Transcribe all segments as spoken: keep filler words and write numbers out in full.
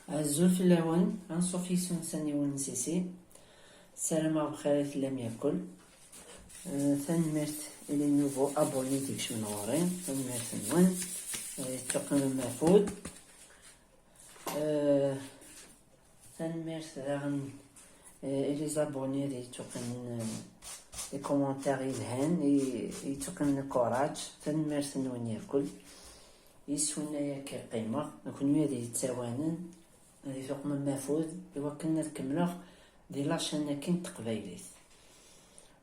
Azul fell-awen, anṣuf yis-wen s aniwel n Sisi. Ssarameɣ bxir i tellam yakul. Eh, tanemmirt i les nouveaux abonnés i d-ikecmen ɣur-i. Tanemmirt-nwen. Eh, tettuqimem afud. Eh, tanemmirt daɣen, eh, i les abonnés i d-yettuqimen, eh, les commentaires yelhan, i, i yettuqimen courage. Tanemmirt-nwen yakul. Yis-wen ay akka qqimeɣ, d kenwi ad iyi-ttawanen, ad iyi-tuqmem afud, i wakken ad kemmleɣ di la chaîne-agi n teqbaylit.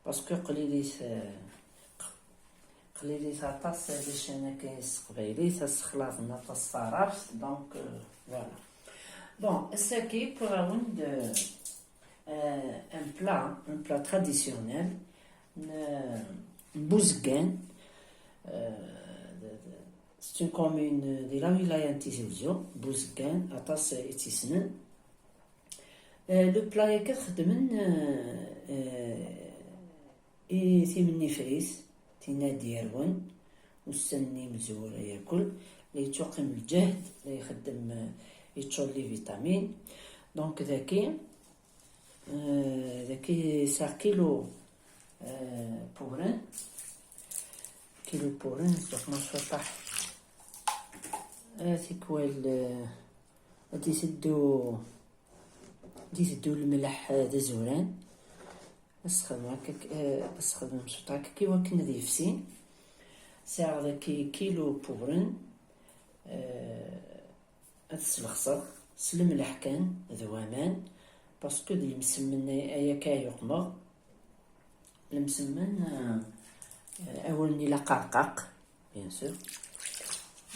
Parce que qlilit, eh, qlilit aṭas les chaînes-agi s teqbaylit, ad ssexlaḍen aṭas s taɛrabt, donc, euh, voilà. Bon, ass-agi wwiɣ-awen-d, euh, un plat, un plat traditionnel n, n Buzeggan. Euh, de, de, c'est une commune di la wilaya n Tizi Uzzu, Buzeggan, aṭas i tt-yessnen. Euh, le plat-agi xedmen, euh, euh, i Timennifrit, tinna d-yerwen, ussan n imezwura yakul, la yettuqim lǧehd, la ixeddem, euh, yeččur les vitamines. Donc, daki, euh, daki sɛiɣ kilo, euh, puren, kilo puren, donc ma tfeṭṭaḥ, euh, tikwal, euh, ad d-iteddu, ad d-iteddu lemleḥ, euh, d azuran. Ad sxedmeɣ akka, eh, ad sxedmeɣ ciṭ akka i wakken ad yefsi. Sɛiɣ daki kilo puren, eh, ad t-slexseɣ s lemleḥ kan d waman, parce que d lemsemmen ay, ay akka ay uqmeɣ. Lemsemmen, eh, eh, awren ila qarqaq. Bien sûr.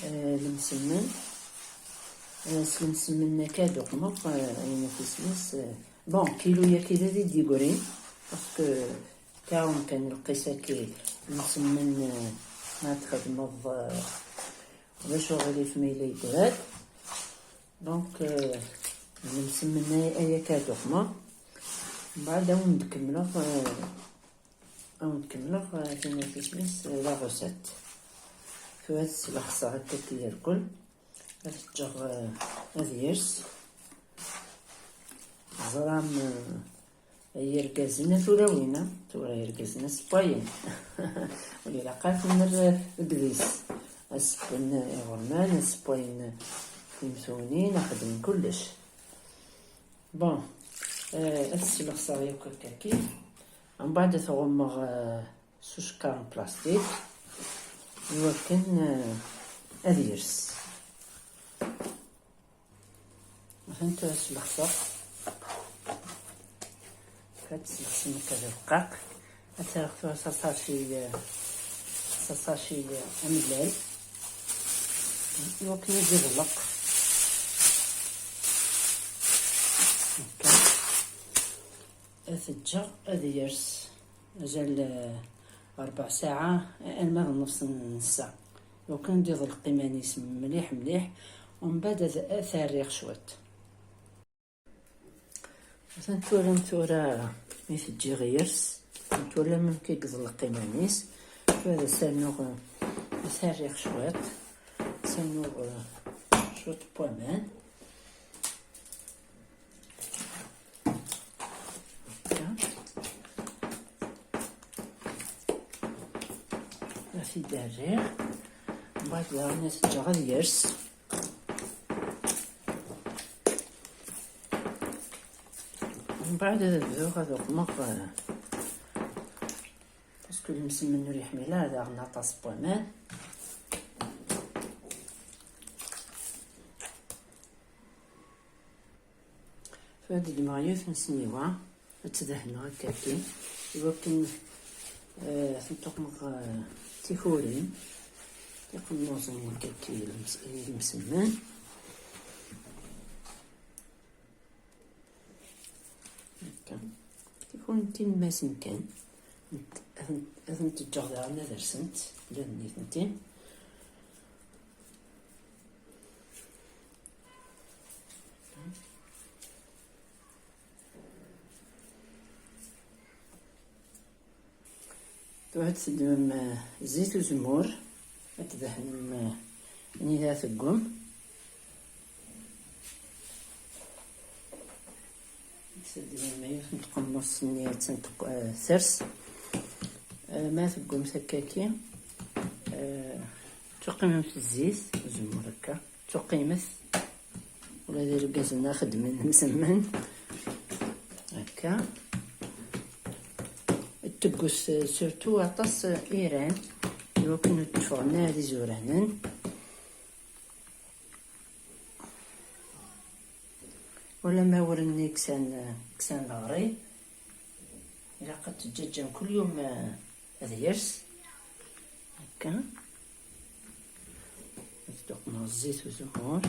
Euh, lemsemmen. Euh, s lemsemmen akka ad uqmeɣ, euh, ayen ufismis, euh, bon, kilo-yagi d ad d-yegrin, parce que taɛum kan lqis-agi, lemsemmen, euh, ma txedmeḍ, euh, d acu aɣilif ma yella yeggra-d. Donc, euh, lemsemmen ay, ay akka ad uqmeɣ. Mbeɛd ad wen-d-kemmleɣ, euh, Ad wen-d-kemmleɣ, eh, tin ufismis, eh, la recette. Tura ad slexseɣ akka irkul. Ad t-ǧǧeɣ, eh, ad yers. Teẓram, eh, ay irgazen a tulawin, eh? Tura irgazen a ssewwayen. Ur ilaq ara ad ten-nerr, eh, deg idis. Ad ssewwen, eh, iɣerman, ad ssewwayen, eh, timtunin, ad xedmen kullec. Bon, eh, ad slexseɣ yakk akkaki. Mbeɛd ad t-ɣummeɣ, eh, s ucekkar n plastik i wakken, eh, ad yers. Atan tura slexseɣ. Ad slexsem akka d rqaq. Ad terreɣ tura s asaci, s asaci amellal, iwakken ad iḍelleq. Akka. Ad t-ǧǧeɣ ad yers azal, eh, rebɛa ssaɛa, alma d nnefṣ n ssaɛa. Iwakken ad iḍelleq iman-is mliḥ, mliḥ, umbeɛd ad, ad t-rriɣ cwiṭ. Atan twalam tura mi t-ǧǧiɣ yers, twalam amek i yeḍleq iman-is. Tura ad as-rnuɣ, ad t-rriɣ cwiṭ, ad as-rnuɣ, eh, cwiṭ n waman. Akka. Ad t-id-rriɣ, mbeɛd daɣen ad t-ǧǧeɣ ad yers. Mbeɛd ad bduɣ ad uqmeɣ, eh, parce que lemsemmen ur yeḥmil ara daɣen aṭas n waman. Ad ddmeɣ yiwet n sniwa, ad tt-dehneɣ akkaki, iwakken, eh, ad tent-uqmeɣ, eh, tikurin, tiqennuẓin akkaki, ilems-, ilemsemmen. Akka. Tikurin tilemmasin kan. Ad tent-, ad tent-ǧǧeɣ daɣen ad rsent, ula d nitenti. Tura ad teddmem, eh, zzit uzemmur, ad tdehnem, eh, anida teggum. Tedwem yiwet n tqemmuṣt-nni attan teq-, eh, ters. Eh, ma teggumt akkaki, eh, tuqimemt zzit, uzemmur akka, tuqimet. Ula d irgazen-a xeddmen msemmen. Akka. Teggus, eh, surtout aṭas, eh, iran, iwakken ur d-ffɣen ara d izuranen. Wala ma ur nni ksan, ksan leɣri, ilaq ad teǧǧaǧǧam kul yum, eh, ad yers. Akka. Ad tuqmeḍ zzit uzemmur.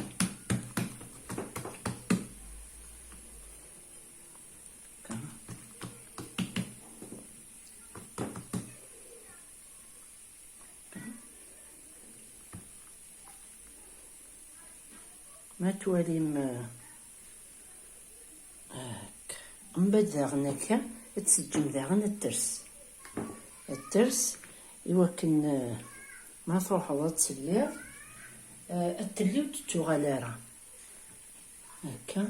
Akka. Ma twalim, eh, ak-, mbeɛd daɣen akka, ad teǧǧem daɣen ad ters. Ad ters, iwakken, eh, ma truḥeḍ ad telliḍ, eh, ad telli ur d-tuɣal ara. Akka.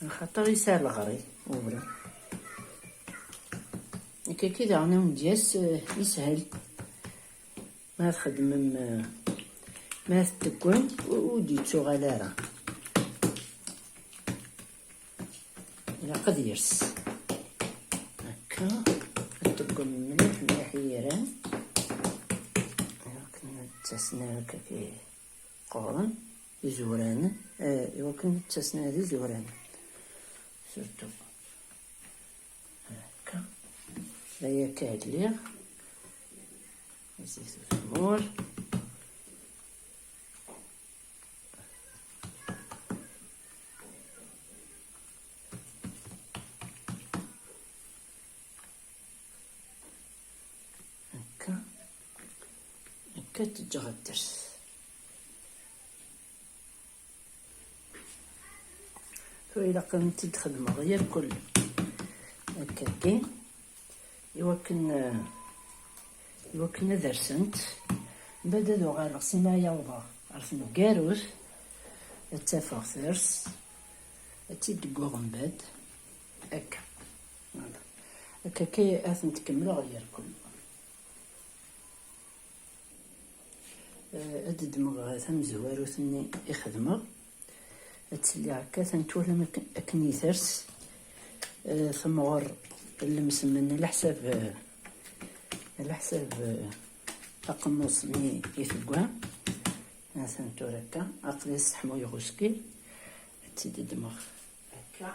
Axaṭer yesɛa leɣri, ubrid. Akka-ki daɣen ad wen-d-yas, eh, yeshel. Ma txedmem, eh, ma tetteggem, ur, ur d-yettuɣal ara. Ilaq ad yers. Akka, ad teggem mliḥ, mliḥ i yiran. Akken ad d-ttasen akka ki qquren, izuranen, eh, iwakken ad d-ttasen d izuranen. Surtout. Akka. D aya akka lliɣ. Zzit uzemmur. Akka. Akka teǧǧa ɣer ters. Tura ilaq ad tent-id-xedmeɣ irkul. Akka kan. Iwakken, eh, iwakken ad rsent. Mbeɛd ad uɣaleɣ sima ad awḍeɣ ɣer tneggarut, ad tt-afeɣ ters, ad tt-id-gguɣ mbeɛd. Akka. Voilà. Akka kan ad tent-kemmleɣ irkul. Eh, ad d-ddmeɣ tamezwarut-nni i xedmeɣ. Ad tt-lliɣ akka, ad tent-twalam akken, akken iters. Eh, temɣer n lemsemmen, leḥsab, eh, leḥsab, eh, aqemmuṣ-nni i tegga. Atan tura akka, aql-i sseḥmuyeɣ uskir. Ad tt-id-ddmeɣ. Akka.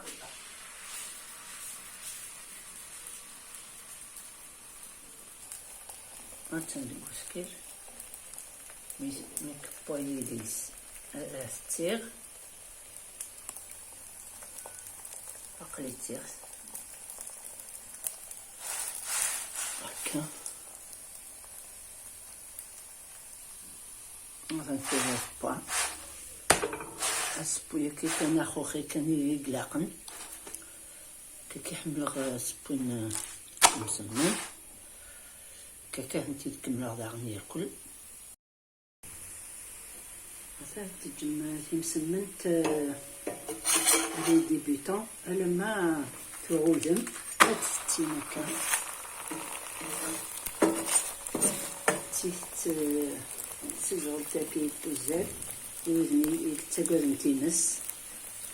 Atan deg uskir. Mi, mi kewweɣ yid-s, ad, ad t-ttiɣ. Aql-i ttiɣ. Akka. Atan tura tewwa. Asewwi-agi kan axuxi kan i ilaqen. Kiki ḥemmleɣ asewwi n, n usemmiḍ. Kiki ad tent-id-kemmleɣ daɣen irkul. Atan teǧǧem timsemmint, eh, les débutants, alamma tuɣudem, ad tettin akka. Tif-, eh, tizɣelt-agi n tuzzal, i wudem i, i ttagaden times.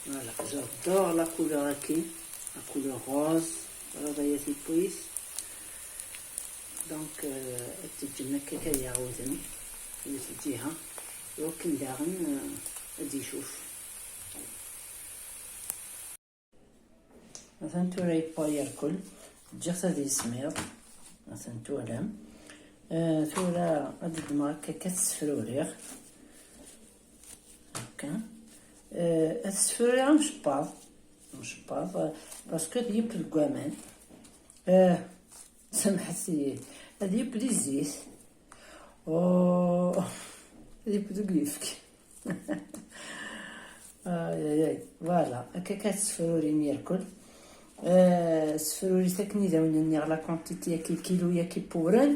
Voilà, j'adore la couleur-agi, la couleur rose, rrḍayat n wis. Donc, euh, ad teǧǧem akka kan yaɣ udem, di lǧiha, iwakken daɣen, euh, ad d-icuf. Atan tura yewwa yerkul, ǧǧiɣ-t ad yismiḍ, atan twalam. Euh, tura ad ddmeɣ akka kan ad t-ssefruriɣ. Akka. Euh, ad t-ssefruriɣ amcebbaḍ. Amcebbaḍ, euh, parce que ad yeww deg waman. Euh, Samḥet-iyi, ad yeww di zzit. Oh, ad yeww deg uyefki. Ay, ay, ay. Voilà, akka kan ad ssefrurin irkul. Euh, ssefrurit akken i d awen-nniɣ la quantité-agi, kilu-agi n wuren.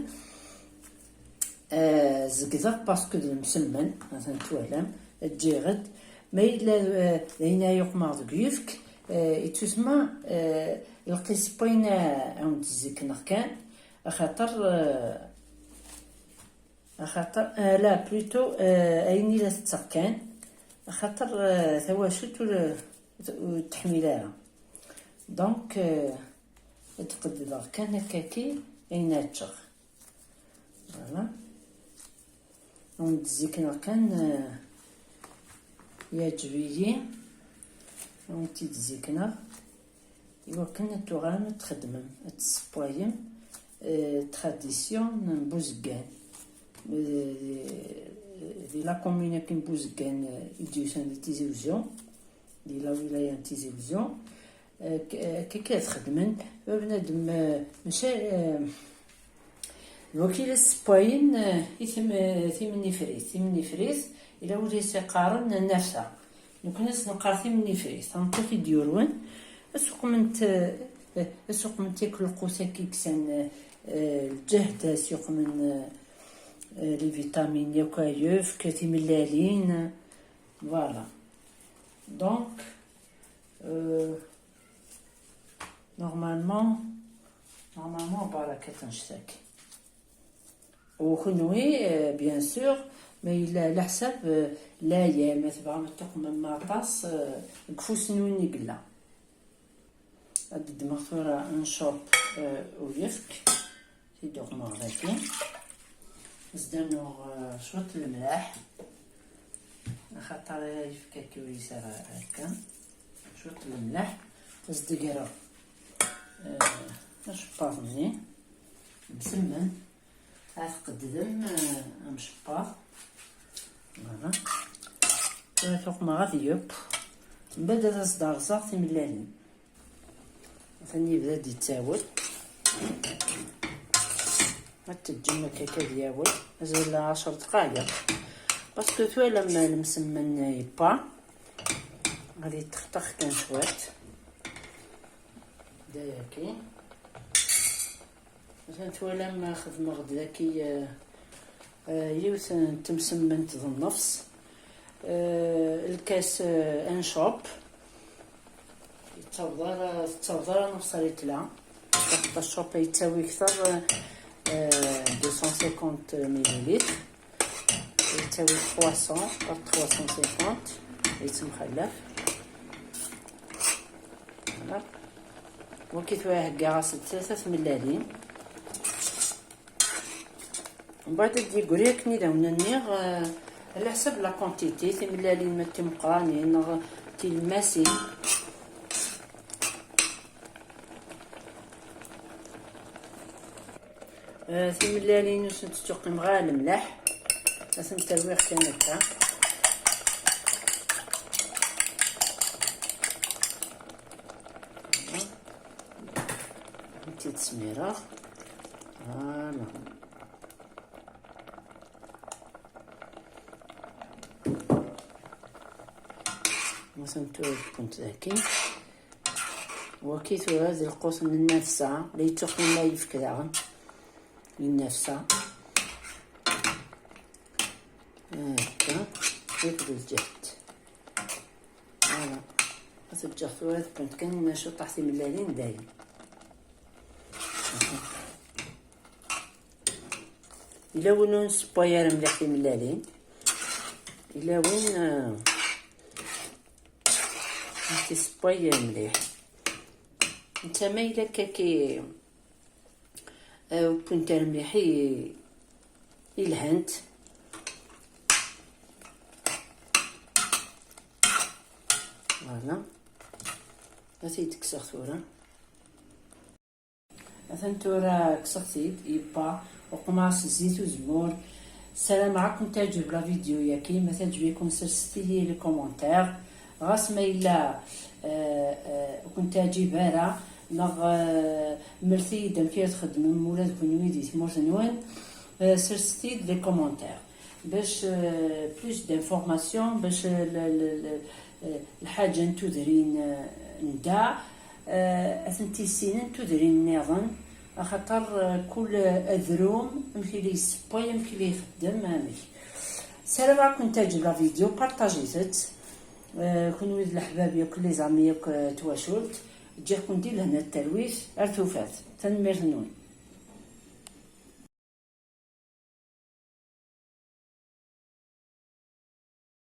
Eh, zegdeɣ parce que d lemsemmen, atan twalam, ǧǧiɣ-d. Ma yella, eh, d ayen ay uqmeɣ deg uyefk, eh, ittusemma, eh, lqis n wayen, eh, awen-d-zikneɣ kan, axaṭer, eh, axaṭer, eh, la, plutôt, eh, ayen i la tetteɣ kan, axaṭer, eh, tawacult ur, ur teḥmil ara. Donc, eh, ad qeddreɣ kan akkaki ayen ad ččeɣ. Voilà. Awen-d-zikneɣ kan, eh, yeɛǧeb-iyi. Awen-t-id-zikneɣ. Iwakken ad tuɣalem ad txedmem, ad tessewwayem, eh, tradition n Buzeggan. Eh, di la commune-agi n Buzeggan, eh, i d-yusan di Tizi Uzzu, di la wilaya n Tizi Uzzu. Eh, k-, eh, akka ad xedmen, bnadem, eh, maca, eh, d waki la ssewwayen, eh, i tim-, eh, timennifrit. Timennifrit, ila wid i s-iqqaren nnafsa. Nekkni ad s-neqqar timennifrit. Tameṭṭut i d-yurwen, ad suqment, eh, ad suqment yakk lqut-agi i yesɛan, eh, lǧehd, ad suqmen, eh, eh, les vitamines, yakk ayefk, timellalin. Voilà. Donc, euh, normalement, normalement, baraka tanect-agi. U kenwi, euh, bien sûr, ma yella leḥsab, euh, la ya, ma tebɣam ad tuqmem aṭas, euh, deg ufus-nwen i yella. Ad ddmeɣ tura un cup, euh, uyefk. Ad t-id-uqmeɣ dagi. Ad s-d-rnuɣ, eh, cwiṭ lemlaḥ. Axaṭer ayefki-agi ur yesɛi ara akka. Cwiṭ lemlaḥ. Ad s-d-greɣ, eh, acebbaḍ-nni. Msemmen. Ad tqeddem, eh, amcebbaḍ. Voilà. Tura tuqmeɣ ad yeww. Mbeɛd ad as-d-rẓeɣ timellalin. Atan yebda-d yettawel. Ad teǧǧem akka ad yawel. Mazal ɛecr dqayeq. Parce que twalam lemsemmen yewwa. Ad yeṭṭexṭex kan cwiṭ. Da yaki. Atan twalam xedmeɣ-d daki, eh, eh, yiwet n temsemmant d nnefs. Eh, lkas, eh, un cup. Yettaweḍ ara, tettaweḍ ara nnefs litr. Nnefs cup yettawi kter, eh, deux cent cinquante millilitres. Yettawi trois cents par trois cent cinquante. Yettemxallaf. Voilà. Wagi tura heggaɣ-as-d tlata tmellalin. Mbeɛd ad d-yeggri akken i d awen-nniɣ, eh, ɛla ḥsab la quantité, timellalin ma d timeqqranin neɣ tilemmasin. Eh, timellalin ur sent-ttuqqimeɣ ara lemlaḥ. Ad tent-rwiɣ kan akka. Ad tent-id-smireɣ. Voilà. Ad tent-rwiɣ kan daki. Waki tura d lqut n nnafsa, la yettuqim la yefk daɣen. N nnafsa. Akka. Akked lǧehd. Voilà. Ad t-ǧǧeɣ tura ad kkent kan cuṭaḥ timellalin dayen. Yella win ur nessewway ara mliḥ timellalin. Yella win, eh, ur t-yessewway mliḥ. Netta ma yella akka ki, eh, ur wwint ara mliḥ i, i lhant. Voilà. Ad t-id-kkseɣ tura. Atan tura kkseɣ-t-id, yebba, uqmeɣ-as zzit uzemmur. Ssarameɣ ad ken-teɛǧeb la vidéo-yagi, ma teɛǧeb-iken serset-iyi les commentaires. Ɣas ma yella, eh, eh, ur ken-teɛǧib ara, neɣ, eh, mlet-iyi-d amek ara txedmem ula d kenwi di tmurt-nwen, eh, serset-iyi-d les commentaires. Bac, eh, plus d'informations, bac, eh, l-, l-, l-, eh, lḥaǧa n tudrin, eh, n da, eh, ad tent-issinen tudrin nniḍen, Axaṭer, eh, kul adrum, amek i la yessewway, amek i la ixeddem, amek. Ssarameɣ ad kent-teɛǧeb la vidéo, partagemt-tt. Eh, kunwi d leḥbab yakk, les amis yakk, eh, twacult, ǧǧiɣ-ken di lehna d talwit, ar tufat. Tanemmirt-nwen.